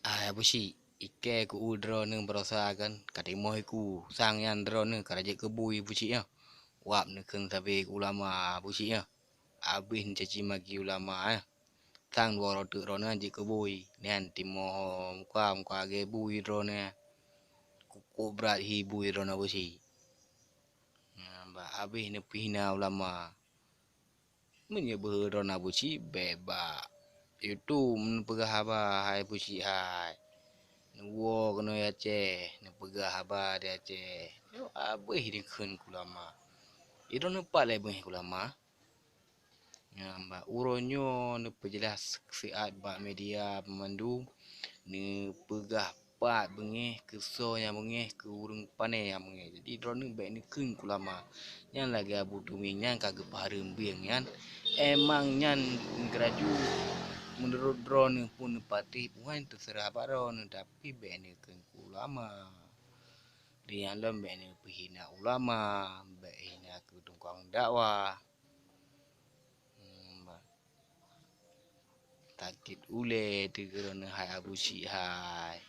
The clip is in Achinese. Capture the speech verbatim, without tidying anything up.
Hai Abu Syik, ikei keu droeneuh barosa kan, ka timoh iku sang nyan droeneuh ka jeuet keu bui Abu Syik nyoe. Wab neukheun sabe keu ulama Abu Syik nyoe. Abéh neucaci maki ulama nyoe. Sang dua uroe teuk droeneuh jeuet keu bui, nyan timoh muka-muka lagèe bui droeneuh. Kukuk brat hi bui droeneuh Abu Syik. Nyan bah abéh neupeue hina ulama. Meunyoe beuhe droeneuh Abu Syik, bèk bak YouTube neupeugah haba hai Abu Syik hai. Neuwoe keunoe Aceh, neupeugah haba di Aceh. Nyoe abéh neukheun keu ulama. Droeneuh pat lé beungèh keu ulama. Nyan bah uroe nyoe neupeujeulaih siat bak media banmandum, neupeugah pat beungèh, keu soe nyang beungèh, keu ureueng pané nyang beungèh. Jadi droeneuh bèk neukheun keu ulama. Nyan lagèe Abu Tumi nyan ka geupeuhareuem bieng nyan. Emang nyan geuraju meunurot droeneuh pun neupatéh, puhan teuseurah bak droeneuh, tapi bèk neukheun keu ulama. Di nyan lom bèk neupeuhina ulama, bèk hina keu tukang dakwah. Hmm, bah. Sakét ulèe teuh droeneuh hai Abu Syik hai.